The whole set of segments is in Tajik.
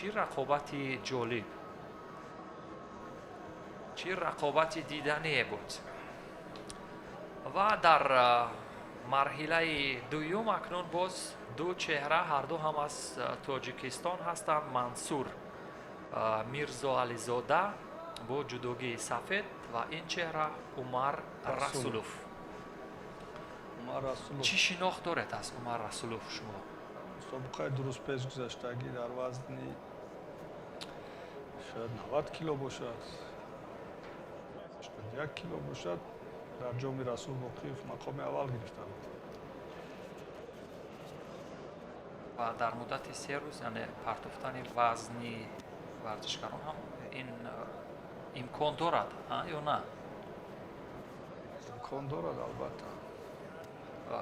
Чӣ рақобати ҷолиб, чӣ рақобати дидание буд. Ва дар марҳилаи дуюм акнун боз ду чеҳра, ҳарду ҳам аз Тоҷикистон ҳастанд. Мансур Мирзоализода бо ҷудогии сафед ва ин чеҳра Умар Расулов. Чӣ шинохт доред аз Умар Расулов шумо? Мусобиқаи дуруст пеш гузаштагӣ дар вазни шояд 90 кило бошад, 81 кило бошад, дар ҷоми Расул Боқиев мақоми аввал гирифта буд. Ва дар муддати 3 рӯз, яъне партофтани вазни варзишгарон ҳам ин имкон дорад ё на? Имкон дорад, албатта.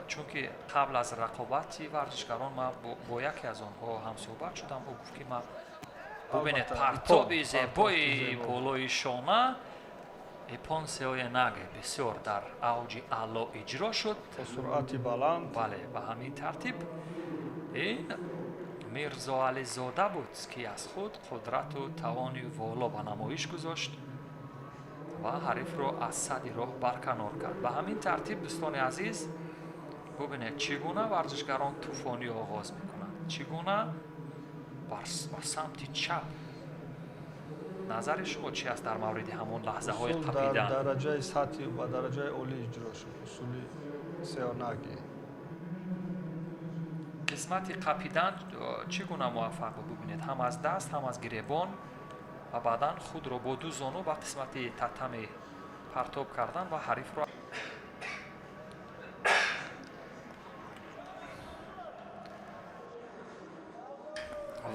Чунки қабл аз рақобати варзишгарон ман бо яке аз онҳо ҳамсӯҳбат шудам. Ӯ гуфт, ки ман, бубинед, партоби зебои болои шона, иппон сеоенаге бисёр дар авҷи аъло иҷро шуд. Бо суръати баланд. Бале, ба ҳамин тартиб ин Мирзоализода буд, ки аз худ қудрату тавони воло ба намоиш гузошт ва ҳарифро аз садди роҳ барканор кард. Ба ҳамин тартиб, дӯстони азиз, бубинед, чӣ гуна варзишгарон тӯфонӣ оғоз мекунанд, чӣ гуна ба самти чап. Назари шумо чи аст дар мавриди ҳамон лаҳзаҳои қапидан? Дар дараҷаи сатҳи ба дараҷаи олӣ иҷро шуд усули сеонаги. Қисмати қапидан чӣ гуна муваффақ буд? Бубинед, ҳам аз даст, ҳам аз гиребон ва баъдан худро бо ду зону ба қисмати татами партоб кардан ва ҳарифро.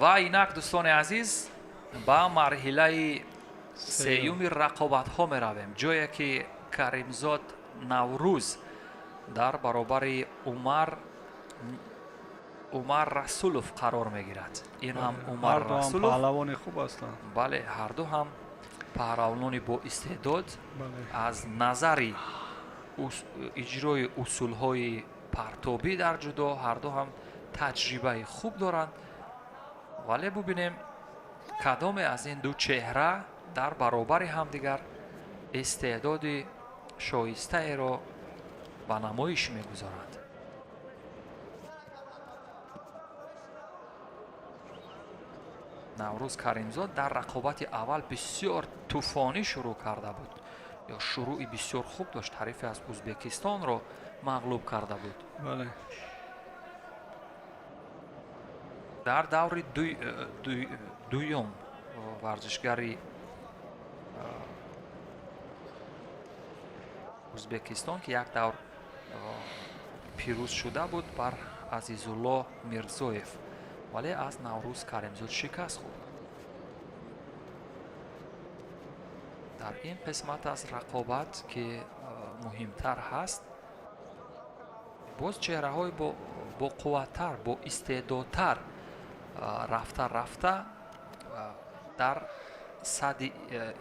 Ва инак, дӯстони азиз, ба марҳилаи сеюми рақобатҳо меравем, ҷое ки Каримзод Наврӯз дар баробари Умар Расулов қарор мегирад. Ин ҳам Умар Расулов. Паҳлавони хуб ҳастанд. Бале, ҳарду ҳам паҳлавонони боистеъдод. Аз назари иҷрои усулҳои партобӣ дар ҷудо ҳарду ҳам таҷрибаи хуб доранд, вале бубинем, кадоме аз ин ду чеҳра дар баробари ҳамдигар истеъдоди шоистаеро ба намоиш мегузоранд. Наврӯз Каримзод дар рақобати аввал бисёр тӯфонӣ шурӯъ карда буд ё шурӯъи бисёр хуб дошт, ҳарифе аз Ӯзбекистонро мағлуб карда буд. Дар даври дуюм варзишгари Ӯзбекистон, ки як давр пирӯз шуда буд бар Азизулло Мирзоев, вале аз Наврӯз Каримзод шикаст хӯрд. Дар ин қисмат аз рақобат, ки муҳимтар ҳаст, боз чеҳраҳои боқувваттар, боистеъдодтар рафта рафта дар садди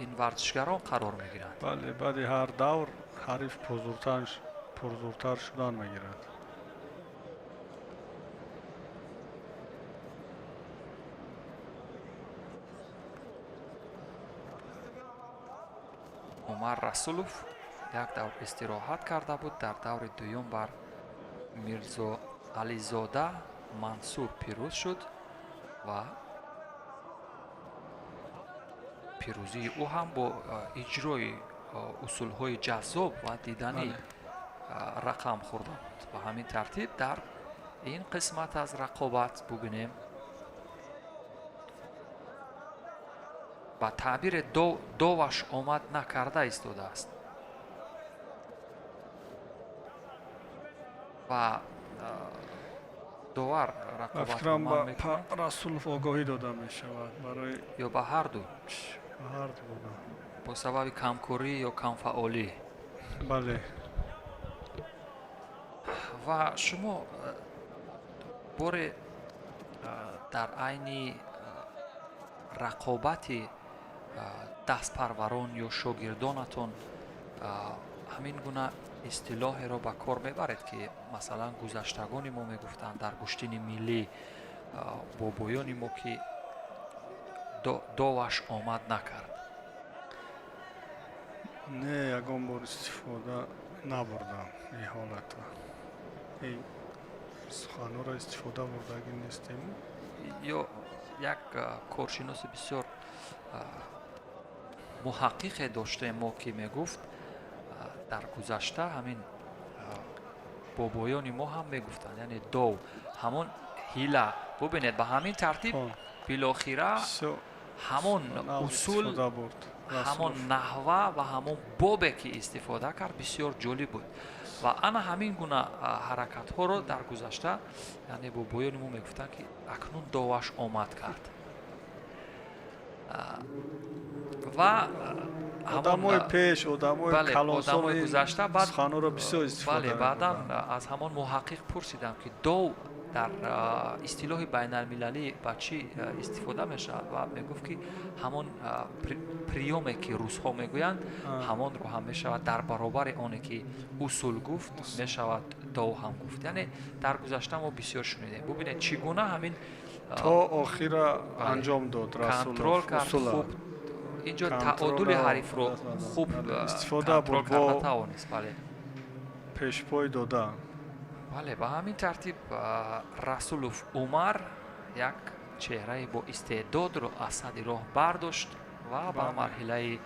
ин варзишгарон қарор мегиранд. Бале, баъди ҳар давр ҳариф пурзуртар шудан мегирад. Умар Расулов як давр истироҳат карда буд, дар даври дуюм бар Мирзо Ализода Мансур пирӯз шуд ва пирӯзии ӯ ҳам бо иҷрои усулҳои ҷаззоб ва диданӣ рақам хӯрда буд. Ба ҳамин тартиб дар ин қисмат аз рақобат бубинем, ба таъбире доваш омад накарда истодааст ва довар рақобатро ба Расулов огоҳӣ дода мешавад барои ё ба ҳарду? Ба ҳарду. Бо сабаби камкорӣ ё камфаъолӣ. Бале. Ва шумо боре дар айни рақобати дастпарварон ё шогирдонатон ҳамин гуна истилоҳеро ба кор мебаред, ки масалан гузаштагони мо мегуфтанд дар гӯштини миллӣ, бобоёни мо, ки Доваш омад накард. Не, ягон бор истифода набурдам ин ҳолата. Ин суханҳоро истифода бурдагӣ нестем. Ё як коршиноси бисёр муҳаққиқе доштем мо, ки мегуфт, дар гузашта ҳамин бобоёни мо ҳам мегуфтанд, яъне дов ҳамон ҳила. Бубинед, ба ҳамин тартиб билохира ҳамон усул, ҳамон наҳва ва ҳамон бобе ки истифода кард, бисёр ҷолиб буд. Ва ана ҳамин гуна ҳаракатҳоро дар гузашта, яъне бобоёни мо мегуфтанд, ки акнун доваш омад кард. Ва одамои пеш, одамои калонсоли гузашта суханҳоро бисёр истифода. Бале, баъдан аз ҳамон муҳаққиқ пурсидам, ки дов дар истилоҳи байналмилалӣ ба чӣ истифода мешавад, ва мегуфт, ки ҳамон приёме ки русҳо мегӯянд, ҳамонро ҳам мешавад дар баробари оне ки усул гуфт, мешавад дов ҳам гуфт. Яъне дар гузашта мо бисёр шунидем. Бубинед, чӣ гуна ҳамин то охира анҷом дод. Контрол кард хуб. Инҷо таодули ҳарифро хуб истифода контрол карда тавонист, бале. Пешпой дода. Бале, ба ҳамин тартиб Расулов Умар як чеҳраи бо истеъдодро аз сади роҳ бардошт ва ба марҳилаи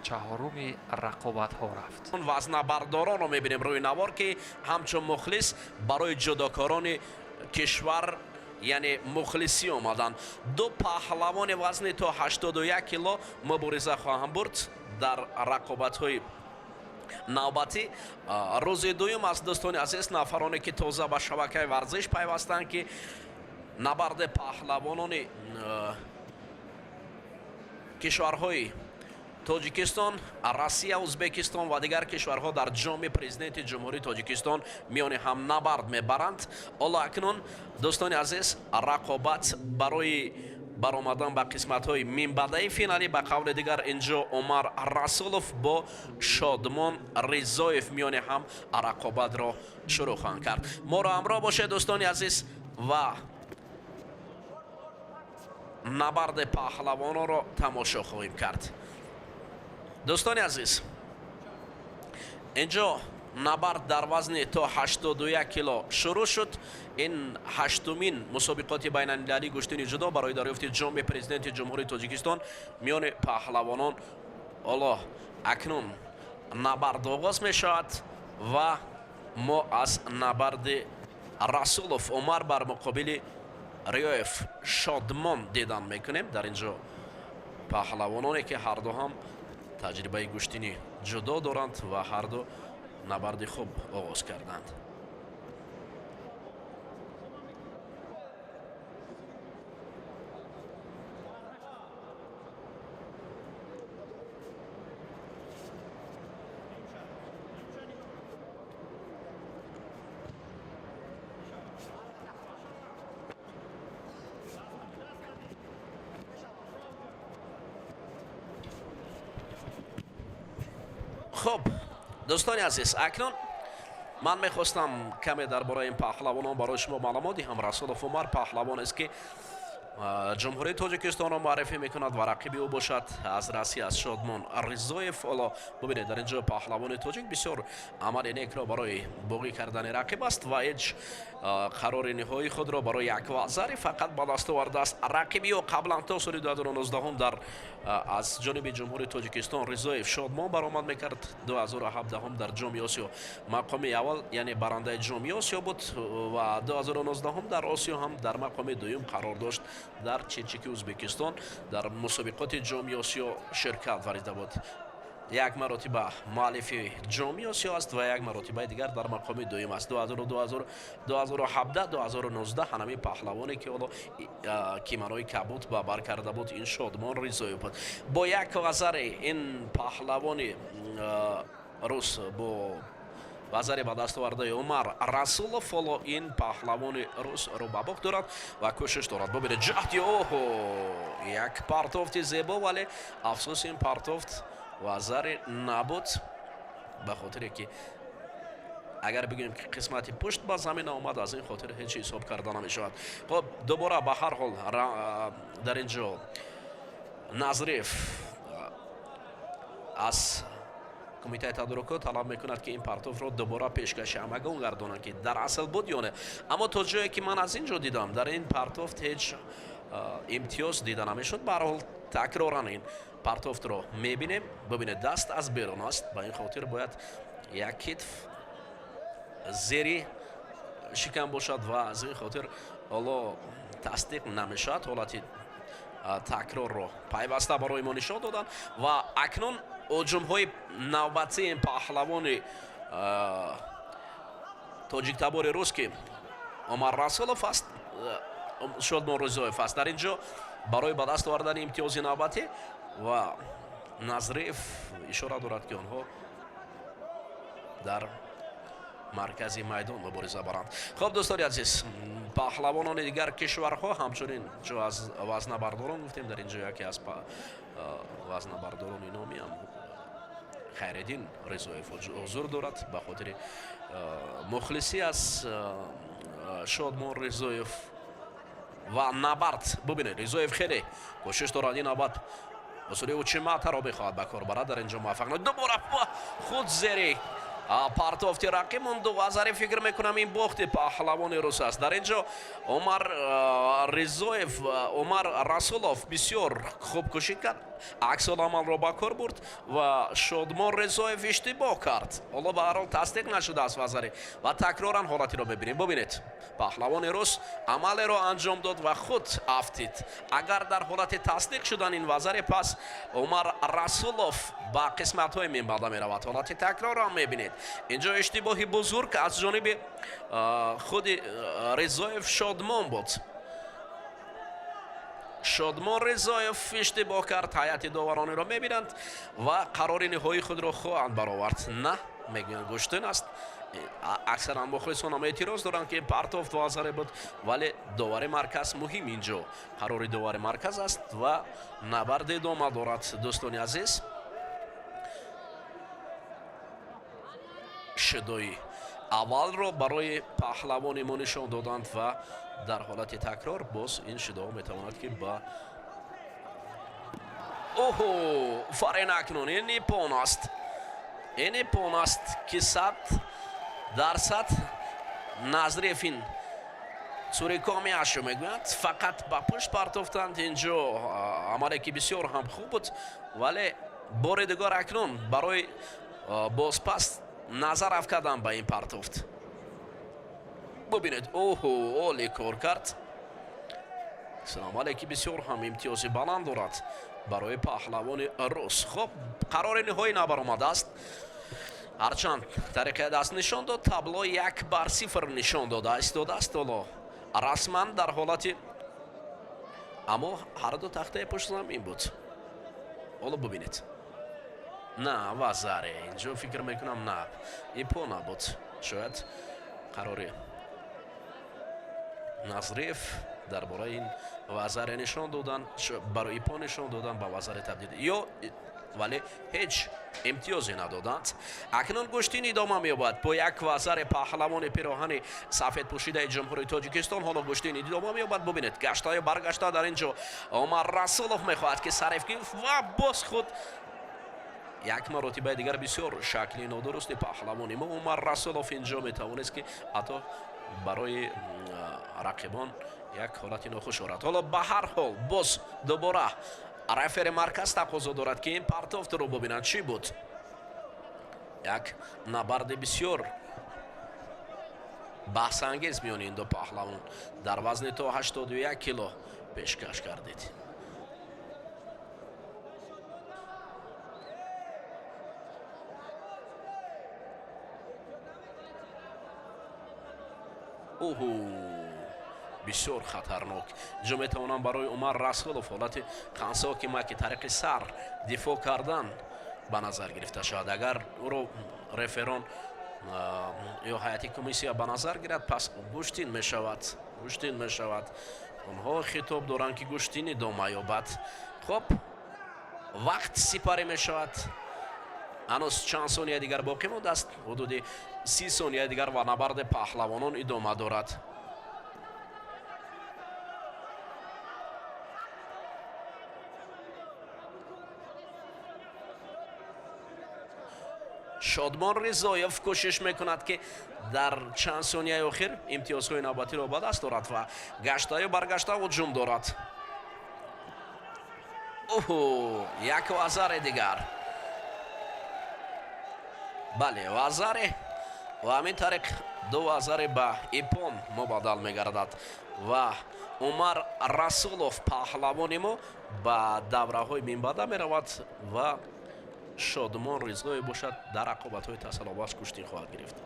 чаҳоруми рақобатҳо рафт. Вазнабардоронро мебинем рӯи навор, ки ҳамчун мухлис барои ҷудокорони кишвар, яъне мухлисӣ омаданд. Ду паҳлавони вазни то 81 кило мубориза хоҳанд бурд дар рақобатҳои навбатӣ. Рӯзи дуюм аст, дӯстони азиз, нафароне ки тоза ба шабакаи варзиш пайвастанд, ки набарди паҳлавонони кишварҳои Тоҷикистон, Россия, Узбекистон ва дигар кишварҳо дар ҷоми президенти Ҷумҳурии Тоҷикистон миёни ҳам набард мебаранд. Ҳоло акнун, дӯстони азиз, рақобат барои баромадан ба қисматҳои минбаъдаи финалӣ, ба қавли дигар, инҷо Умар Расулов бо Шодмон Ризоев миёни ҳам рақобатро шурӯъ хоҳанд кард. Моро ҳамроҳ бошед, дӯстони азиз, ва набарди паҳлавононро тамошо хоҳем кард. Дӯстони азиз, инҷо набард дар вазни то 81 кило шурӯъ шуд. Ин ҳаштумин мусобиқоти байналмилалии гӯштини ҷудо барои дарёфти ҷоми президенти Ҷумҳурии Тоҷикистон миёни паҳлавонон. Ҳоло акнун набард оғоз мешавад ва мо аз набарди Расулов Умар бар муқобили Риёев Шодмон дидан мекунем. Дар ин ҷо паҳлавононе ки ҳарду ҳам таҷрибаи гӯштини ҷудо доранд ва ҳарду набарди хуб оғоз карданд. Хуб, дӯстони азиз, акнун ман мехостам каме дар бораи ин паҳлавонон барои шумо маълумот диҳам. Расулов Умар паҳлавонест, ки Ҷумҳурии Тоҷикистонро муаррифӣ мекунад ва рақиби ӯ бошад аз Россия аз Шодмон Ризоев. Ҳоло бубинед, дар ин ҷо паҳлавони тоҷик бисёр амали некро барои боғӣ кардани рақиб аст ва ҳеҷ қарори ниҳоии худро барои як вазари фақат ба даст овардааст. Рақиби ӯ қаблан то соли 2019 дар аз ҷониби Ҷумҳурии Тоҷикистон Ризоев Шодмон баромад мекард. 2017 дар Ҷоми Осиё мақоми аввал, яъне барандаи Ҷоми Осиё буд ва 2019 дар Осиё ҳам дар мақоми дуюм қарор дошт. Дар Чирчики Узбекистон дар мусобиқоти Ҷоми Осиё ширкат варзида буд. Як маротиба муаллифи Ҷоми Осиё аст ва як маротибаи дигар дар мақоми дуюм аст. 2017, 2019 ҳанами паҳлавоне ки ҳоло кимарои кабуд ба бар карда буд, ин Шодмон Ризоев буд. Бо як вазари ин паҳлавони рус, бо вазари ба даст овардаи Умар Расулов, ҳоло ин паҳлавони рус рӯ ба бохт дорад ва кӯшиш дорад. Бубинед, ҷаҳди, оҳо, як партофти зебо, вале афсӯс, ин партофт вазаре набуд, ба хотире ки Агар бигӯем, ки қисмати пушт ба замин омад, аз ин хотир ҳеҷ ҳисоб карда намешавад. Хоб, дубора, ба ҳар ҳол, дар ин ҷо Назриев аз кумитаи тадорукот талаб мекунад, ки ин партовро дубора пешкаши ҳамагон гардонанд, ки дар асл буд ё не. Аммо то ҷое ки ман аз ин ҷо дидам, дар ин партофт ҳеҷ имтиёз дида намешуд. Ба ҳар ҳол, такроран ин партофтро мебинем. Бибинед, даст аз берун аст, ба ин хотир бояд як китф зери шикам бошад ва аз ин хотир ҳоло тасдиқ намешавад. Ҳолати такрорро пайваста барои мо нишон доданд ва акнун ҳуҷумҳои навбатии ин паҳлавони тоҷиктабори рус, ки Умар Расулов аст, Шодмон Ризоев аст, дар ин ҷо барои ба даст овардани имтиёзи навбатӣ ва Назриев ишора дорад, ки онҳо дар маркази майдон мубориза баранд. Хоб, дӯстони азиз, паҳлавонони дигар кишварҳо ҳамчунин, чун аз вазнабардорон гуфтем, дар ин ҷо яке аз вазнабардорони номиам Хайриддин Ризоев ҳузур дорад ба хотири мухлисӣ аз Шодмон Ризоев. Ва набард, бубинед, Ризоев хеле кӯшиш дорад, ин навбат усули учиматаро мехоҳад ба кор барад, дар ин ҷо муваффақ. Дубора худ зери партофти рақиб монду. Вазари, фикр мекунам, ин бохти паҳлавони рус аст. Дар ин ҷо Умар Ризоев, Умар Расулов бисёр хуб кӯшид кард, аксуламалро ба кор бурд ва Шодмон Ризоев иштибоҳ кард. Ҳоло ба ҳар ҳол тасдиқ нашудааст вазари ва такроран ҳолатиро мебинем. Бубинед, паҳлавони рус амалеро анҷом дод ва худ афтид. Агар дар ҳолати тасдиқ шудан ин вазари, пас Умар Расулов ба қисматҳои минбаъда меравад. Ҳолати такрорро мебинед. Инҷо иштибоҳи бузург аз ҷониби худи Ризоев Шодмон буд. Шодмон Ризоев иштибоҳ кард. Ҳайати доварониро мебинанд ва қарори ниҳоии худро хоҳанд баровард. На, мегӯянд, гӯштин аст. Аксаран мухлисонам эътироз доранд, ки партофт вазаре буд, вале довари марказ муҳим. Инҷо қарори довари марказ аст ва набард идома дорад, дӯстони азиз. Шидои аввалро барои паҳлавони мо нишон доданд ва дар ҳолати такрор боз ин шидоҳо метавонад, ки ба оҳо фарен. Акнун ин иппон аст, ин иппон аст, ки 100% Назриев ин цурикомиашо мегӯянд, фақат ба пушт партофтанд. Инҷо амале ки бисёр ҳам хуб буд, вале бори дигар акнун барои бозпас назар афкардан ба ин партофт. Бубинед, оҳо, олӣ кор кард. Амале ки бисёр ҳам имтиёзи баланд дорад барои паҳлавони рус. Хоб, қарори ниҳоӣ набаромадааст, ҳарчанд тариқи даст нишон дод, табло 1-0 нишон дода истодааст. Ҳоло расман дар ҳолати, аммо ҳарду тахтаи пуштзамин буд. Ҳоло бубинед. На, вазаре инҷо, фикр мекунам, на, иппон набуд. Шояд қарори Назриев дар бораи ин вазаре нишон додан, барои иппон нишон додан, ба вазаре табдил ё, вале ҳеҷ имтиёзе надоданд. Акнун гӯштин идома меёбад бо як вазари паҳлавони пироҳани сафедпӯшидаи Ҷумҳурии Тоҷикистон. Ҳоло гӯштин идома меёбад. Бубинед, гаштаю баргашта дар ин ҷо Омар Расулов мехоҳад, ки сариф ва боз худ як маротибаи дигар бисёр шакли нодурусти паҳлавони мо Умар Расулов. Инҷо метавонист, ки ҳатто барои рақибон як ҳолати нохуш орад. Ҳоло ба ҳар ҳол боз дубора рефери марказ тақозо дорад, ки ин партофтро бубинанд, чӣ буд. Як набарди бисёр баҳсангез миёни ин ду паҳлавон дар вазни то 81 кило пешкаш кардед. Оҳу, бисёр хатарнок. Инҷо метавонам барои Умар Расулов ҳолати хансоки маки тариқи сар дифоъ кардан ба назар гирифта шавад. Агар ӯро реферон ё ҳайати комиссия ба назар гирад, пас гӯштин мешавад, гӯштин мешавад. Онҳо хитоб доранд, ки гӯштин идома ёбад. Хоб, вақт сипарӣ мешавад. Ҳанӯз чанд сония дигар боқӣ мондааст, ҳудуди 30 сония дигар, ва набарди паҳлавонон идома дорад. Шодмон Ризоев кӯшиш мекунад, ки дар чанд сонияи охир имтиёзҳои навбатиро ба даст орад ва гаштаю баргашта ҳуҷум дорад. Оҳу, як вазаре дигар, бале, вазаре, ва ҳамин тариқ ду вазаре ба иппон мубаддал мегардад ва Умар Расулов, паҳлавони мо, ба давраҳои минбаъда меравад ва Шодмон Ризоев бошад, дар рақобатҳои тасаллобахш гӯштин хоҳад гирифт.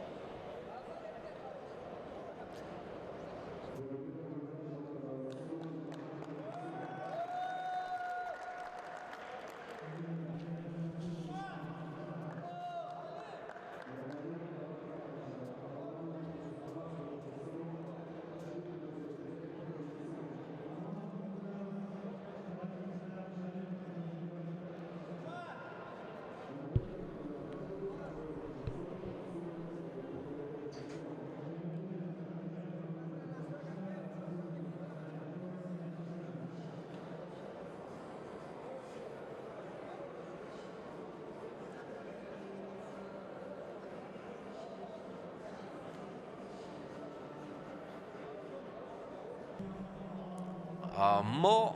Мо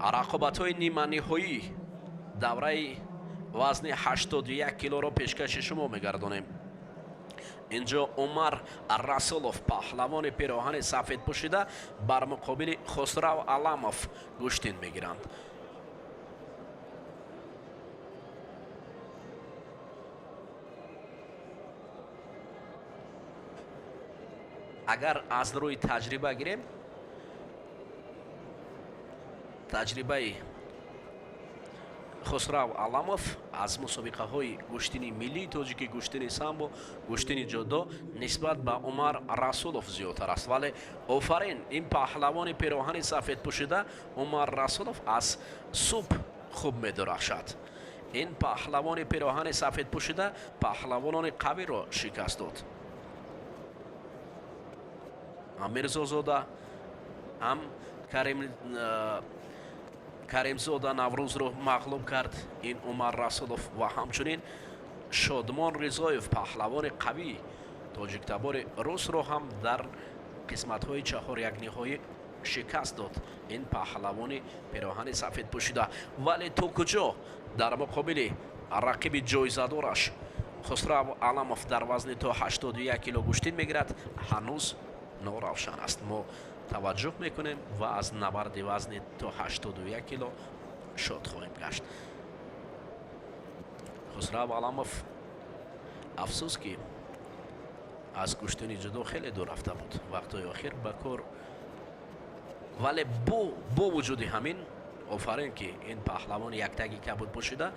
рақобатҳои ниманиҳоӣ давраи вазни 81 килоро пешкаши шумо мегардонем. Инҷо Умар Расулов, паҳлавони пироҳани сафед пӯшида, бар муқобили Хусрав Аламов гӯштин мегиранд. Агар аз рӯи таҷриба гирем, таҷрибаи Хусрав Аламов аз мусобиқаҳои гӯштини миллии тоҷикӣ, гӯштини самбо, гӯштини ҷудо нисбат ба Умар Расулов зиёдтар аст. Вале офарин, ин паҳлавони пироҳани сафед пӯшида Умар Расулов аз субҳ хуб медурахшад. Ин паҳлавони пироҳани сафед пӯшида паҳлавонони қавиро шикаст дод. Мирзозода ҳам Каримзода Наврӯзро мағлуб кард ин Умар Расулов ва ҳамчунин Шодмон Ризоев, паҳлавони қавӣ тоҷиктабори русро ҳам дар қисматҳои чаҳорякниҳоӣ шикаст дод ин паҳлавони пироҳани сафед пӯшида. Вале то куҷо дар муқобили рақиби ҷоизадораш Хусрав Аламов дар вазни то 81 кило гӯштин мегирад, ҳанӯз норавшан аст. Мо таваҷҷӯҳ мекунем ва аз набарди вазни то 81 кило шод хоҳем гашт. Хусрав Аламов, афсӯс, ки аз гӯштини ҷудо хеле дур рафта буд вақтҳои охир ба кор, вале бо вуҷуди ҳамин офарин, ки ин паҳлавони яктаги кабуд пӯшида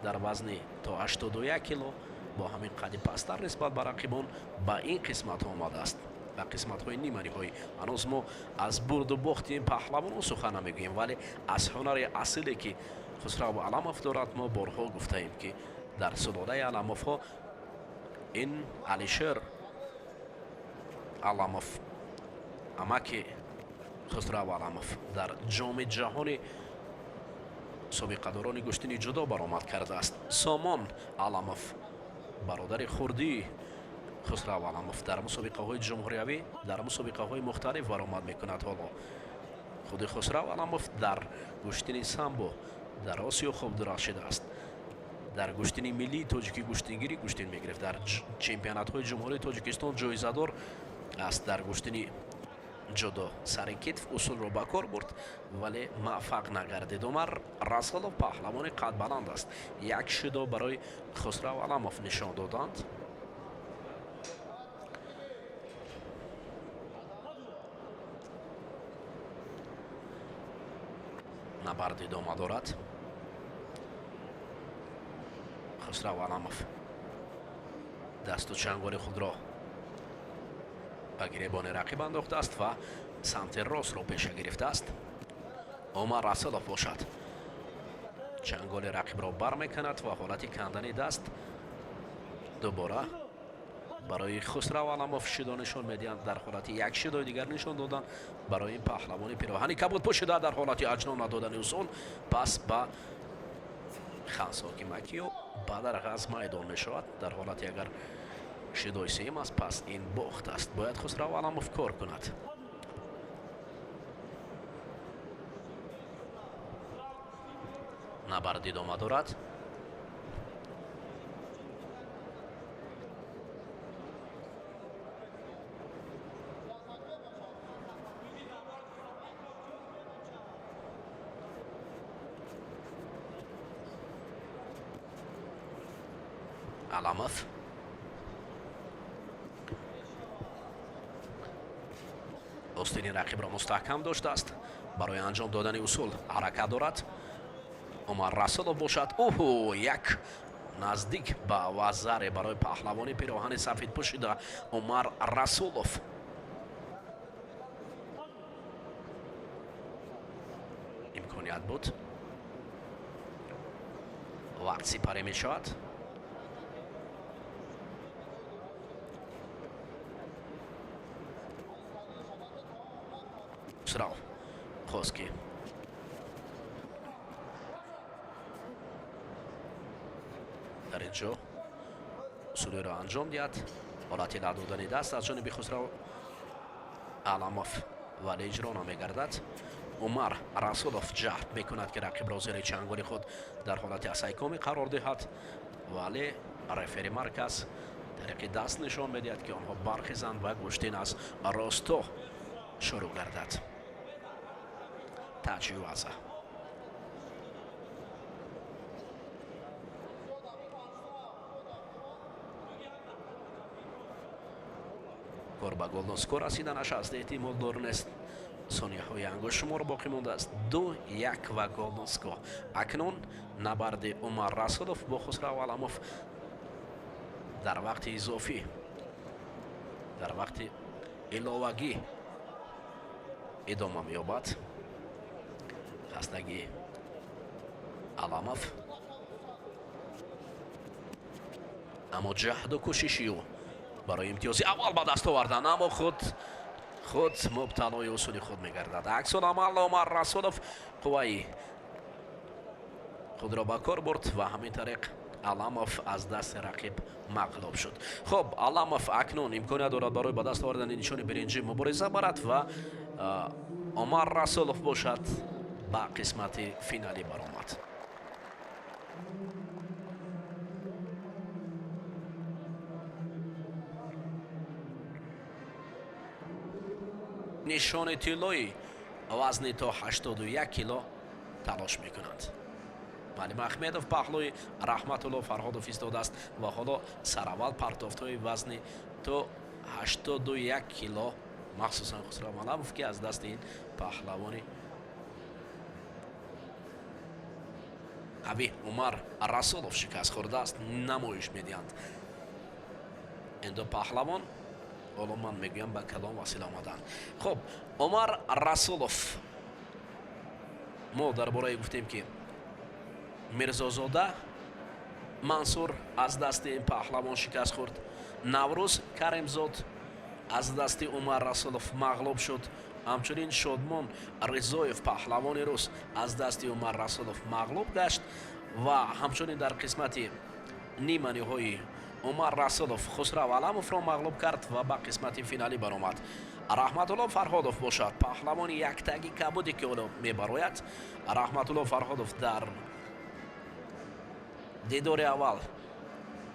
дар вазни то 81 кило бо ҳамин қадди пасттар нисбат ба рақибон ба ин қисматҳо омадааст, ба қисматҳои ниманиҳоӣ. Ҳанӯз мо аз бурду бохти ин паҳлавонон сухан намегӯем, вале аз ҳунари асиле, ки Хусрав Аламов дорад, мо борҳо гуфтаем, ки дар сулолаи Аламовҳо ин Алишер Аламов, амаки Хусрав Аламов, дар ҷоми ҷаҳони собиқадорони гӯштини ҷудо баромад кардааст. Сомон Аламов, бародари хурдии Хусрав Аламов, дар мусобиқаҳои ҷумҳуриявӣ, дар мусобиқаҳои мухталиф баромад мекунад. Ҳоло худи Хусрав Аламов дар гӯштини самбо дар Осиё хуб дурахшидааст, дар гӯштини миллии тоҷикӣ гӯштингирӣ гӯштин мегирифт, дар чемпионатҳои Ҷумҳурии Тоҷикистон ҷоизадор аст. Дар гӯштини ҷудо сари китф усулро ба кор бурд, вале муваффақ нагардид. Умар Расулов паҳлавони қадбаланд аст. Як шидо барои Хусрав Аламов нишон доданд. Набард идома дорад. Хусрав Аламов дасту чанголи худро ба гиребони рақиб андохтааст ва самти ростро пеша гирифтааст. Умар Расулов бошад, чанголи рақибро бармекунад ва ҳолати кандани даст Дубора барои Хусрав Аламов шидо нишон медиҳанд. Дар ҳолати як шидои дигар нишон додан барои ин паҳлавони пироҳани кабуд пӯшида дар ҳолати аҷно надодани усул, пас ба хансоки макиё бадарғ аз майдон мешавад. Дар ҳолати агар шидои сеюм аст, пас ин бохт аст. Бояд Хусрав Аламов кор кунад. Набард идома дорад. Аламов остини рақибро мустаҳкам доштааст. Барои анҷом додани усул ҳаракат дорад. Умар Расулов бошад, оҳу, як наздик ба вазаре барои паҳлавони пироҳани сафед пӯшида Умар Расулов. Имконият буд, вақт сипарӣ мешавад. Хусрав хост, ки дар ин ҷо усулиро анҷом диҳад. Ҳолати ла додани даст аз ҷониби Хусрав Аламов, вале иҷро намегардад. Умар Расулов ҷаҳд мекунад, ки рақибро зери чанголи худ дар ҳолати асайкомӣ қарор диҳад, вале рефери марказ тариқи даст нишон медиҳад, ки онҳо бархезанд ва гӯштин аз росто шурӯъ гардад. Таҷюаза кор ба голноскор расиданаш аст, эҳтимол дор нест. Сонияҳои ангуштшумор боқӣ мондааст. 2-1 ва голноско. Акнун набарди Умар Расулов бо Хусрав Аламов дар вақти изофӣ, дар вақти иловагӣ идома меёбад. Хастагии Аламов, аммо ҷаҳду кӯшиши ӯ барои имтиёзи аввал ба даст овардан, аммо худ мубталои усули худ мегардад. Аксуламал Умар Расулов қувваи худро ба кор бурд ва ҳамин тариқ Аламов аз дасти рақиб мағлуб шуд. Хуб, Аламов акнун имконият дорад барои ба даст овардани нишони биринҷӣ мубориза барад ва Умар Расулов бошад, ба қисмати финалӣ баромад. Нишони тиллои вазни то 81 кило талош мекунанд. Малим Ахмедов паҳлӯи Раҳматулло Фарҳодов истодааст ва ҳоло сараввал партофтҳои вазни то 81 кило, махсусан Хусрав Аламов, ки аз дасти ин паҳлавони қавӣ Умар Расулов шикаст хӯрдааст, намоиш медиҳанд. Ин ду паҳлавон ҳоло ман мегӯям ба кадом васила омаданд. Хуб, Умар Расулов, мо дар бораи гуфтем, ки Мирзозода Мансур аз дасти ин паҳлавон шикаст хӯрд, Наврӯз Каримзод аз дасти Умар Расулов мағлуб шуд, ҳамчунин Шодмон Ризоев, паҳлавони рус, аз дасти Умар Расулов мағлуб гашт ва ҳамчунин дар қисмати ниманиҳои Умар Расулов Хусрав Аламовро мағлуб кард ва ба қисмати финалӣ баромад. Раҳматулло Фарҳодов бошад, паҳлавони яктаги кабуде, ки ҳоло мебарояд. Раҳматулло Фарҳодов дар дидори аввал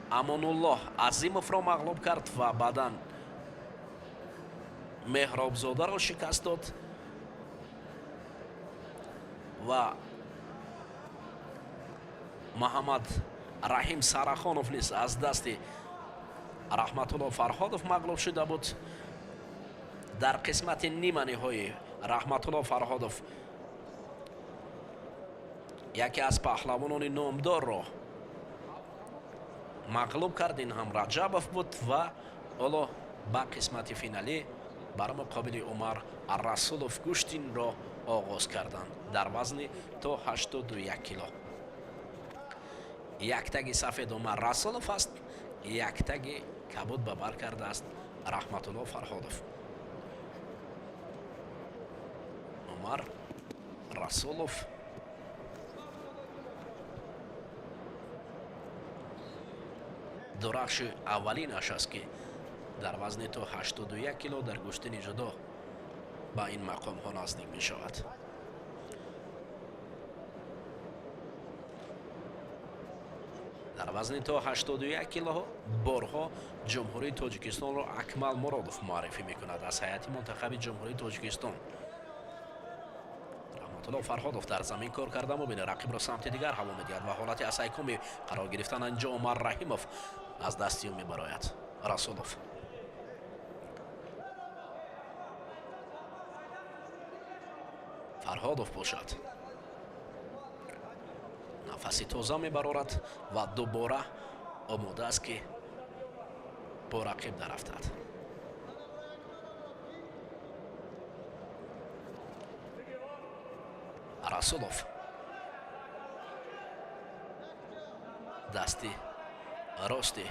Амонуллоҳ Азимовро мағлуб кард ва баъдан Меҳробзодаро шикаст дод ва Муҳаммад Раҳим Сарахонов низ аз дасти Раҳматулло Фарҳодов мағлуб шуда буд. Дар қисмати ниманиҳои Раҳматулло Фарҳодов яке аз паҳлавонони номдорро мағлуб кард, ин ҳам Раҷабов буд, ва ҳоло ба қисмати финалӣ бар муқобили Умар Расулов гӯштинро оғоз карданд дар вазни то 81 кило. Яктаги сафед Умар Расулов аст. Яктаги кабуд ба бар кардааст Раҳматулло Фарҳодов. Умар Расулов дурахши аввалинаш аст, ки дар вазни то 81 кило дар гӯштини ҷудо ба ин мақомҳо наздик мешавад. Дар вазни то 81 кило борҳо Ҷумҳурии Тоҷикистонро Акмал Муродов муаррифӣ мекунад аз ҳайати мунтахаби Ҷумҳурии Тоҷикистон. Раҳматулло Фарҳодов дар замин кор карда мубинад, рақибро самти дигар ҳаво медиҳад ва ҳолати асайкуми қарор гирифтан инҷо Умар Раҳимов аз дасти ӯ мебарояд. Расулов Фарҳодов бошад, нафаси тоза мебарорад ва дубора омода аст, ки бо рақиб дарафтад. Расулов дасти рости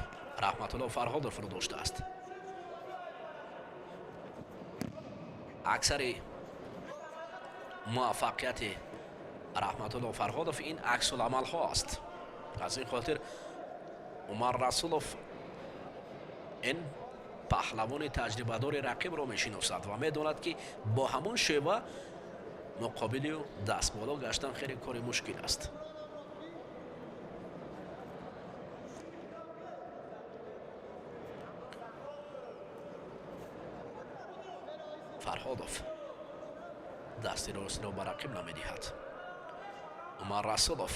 Раҳматулло Фарҳодовро доштааст. Аксари муваффақияти Раҳматулло Фарҳодов ин аксуламалҳо аст. Аз ин хотир Умар Расулов ин паҳлавони таҷрибадори рақибро мешиносад ва медонад, ки бо ҳамон шева муқобили ӯ дастболо гаштан хеле кори мушкил аст. Фарҳодов дасти ростро ба рақиб намедиҳад. Умар Расулов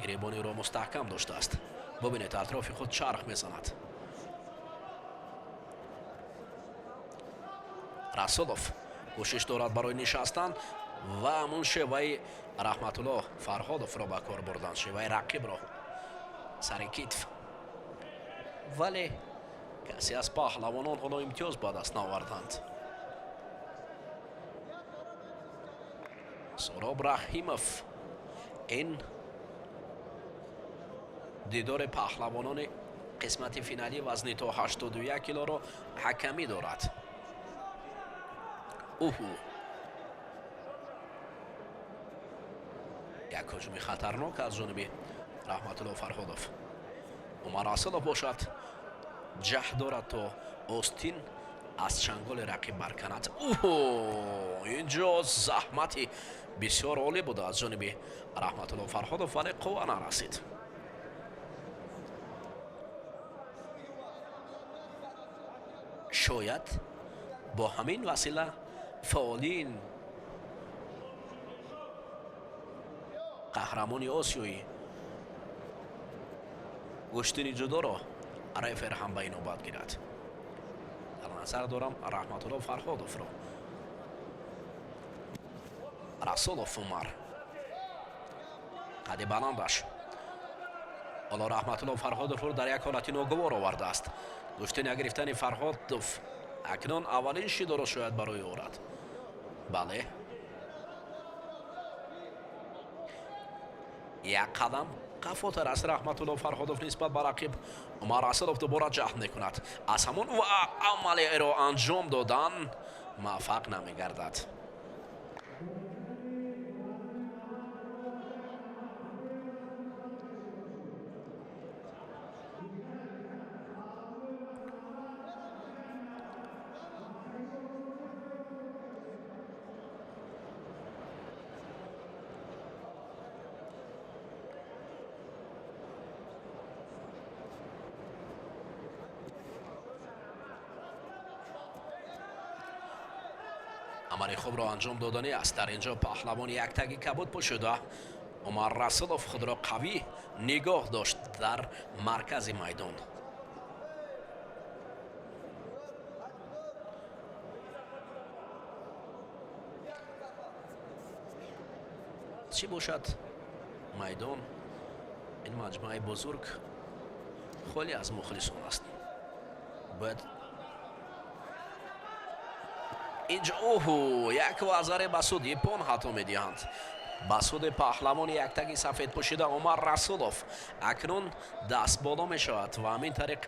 гиребониро мустаҳкам доштааст. Бубинед, атрофи худ чарх мезанад. Расулов кӯшиш дорад барои нишастан ва ҳамун шеваи Раҳматулло Фарҳодовро ба кор бурдан, шеваи рақибро сари китф. Вале касе аз паҳлавонон ҳоло имтиёз ба даст наоварданд. Суроб Раҳимов ин дидори паҳлавонони қисмати финалӣ вазни то 81 килоро ҳакамӣ дорад. Уҳу, як ҳуҷуми хатарнок аз ҷониби Раҳматулло Фарҳодов. Умар Расулов бошад, ҷаҳд дорад то остин аз чанголи рақиб барканад. Уҳу, инҷо заҳмати бисёр олӣ буда аз ҷониби Раҳматулло Фарҳодов, вале қувва нарасид. Шояд бо ҳамин васила фаъолин қаҳрамони Осиёи гӯштини ҷудоро рефер ҳам ба инобат гирад. Дар назар дорам Раҳматулло Фарҳодовро. Расулов Умар қади баландаш ҳоло Раҳматулло Фарҳодовро дар як ҳолати ногувор овардааст. Гӯшти нагирифтани Фарҳодов акнун аввалин шидоро шояд барои орад. Бале, як қадам қафотар аст Раҳматулло Фарҳодов нисбат ба рақиб. Умар Расулов дубора ҷаҳд мекунад, аз ҳамон ва амалеро анҷом додан муваффақ намегардад. Амали хубро анҷом доданӣ аст. Дар инҷо паҳлавони яктаги кабуд пӯшида Умар Расулов худро қавӣ нигоҳ дошт дар маркази майдон. Чӣ бошад, майдон ин маҷмӯаи бузург холӣ аз мухлисон аст. Бояд инҷо оҳу як вазаре ба суд Япон ҳатто медиҳанд. Ба суди паҳлавони яктаги сафедпӯшида Умар Расулов акнун даст боло мешавад ва ҳамин тариқ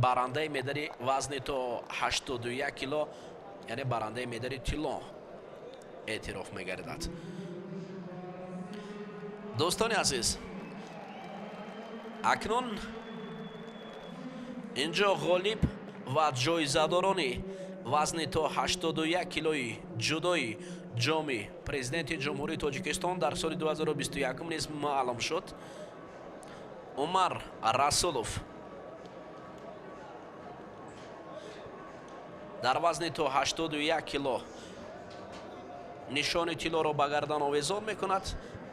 барандаи медали вазни то 81 кило, яъне барандаи медали тилло эътироф мегардад. Дӯстони азиз, акнун инҷо ғолиб ва ҷоизадорони вазни то 81 килои ҷудои ҷоми президенти Ҷумҳурии Тоҷикистон дар соли 2021 низ маълум шуд. Умар Расулов дар вазни то 81 кило нишони тиллоро ба гардан овезон мекунад.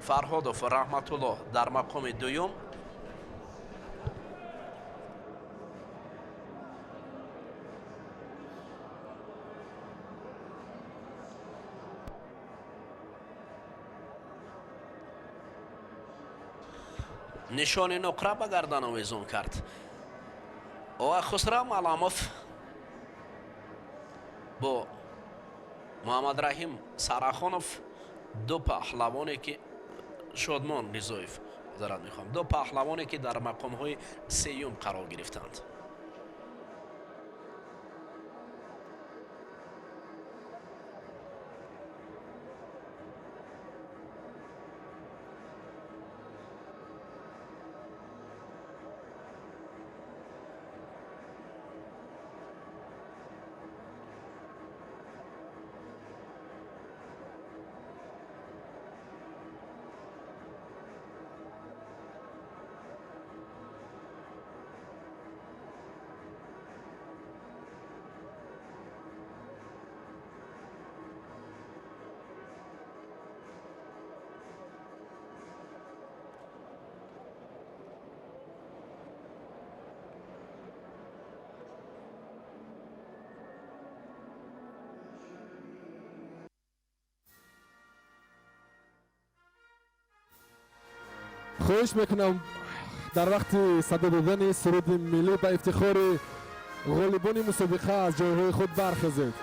Фарҳодов Раҳматулло дар мақоми дуюм. Нишони нуқра ба гардан овезон кард ва Хусрав Маламов бо Муҳаммадраҳим Сарахонов, ду паҳлавоне ки, Шодмон Ризоев, зарат мехоҳам, ду паҳлавоне ки дар мақомҳои сеюм қарор гирифтанд. Хоҳиш мекунам, дар вақти садо додани суруди миллӣ ба ифтихори ғолибони мусобиқа аз ҷойҳои худ бархезед.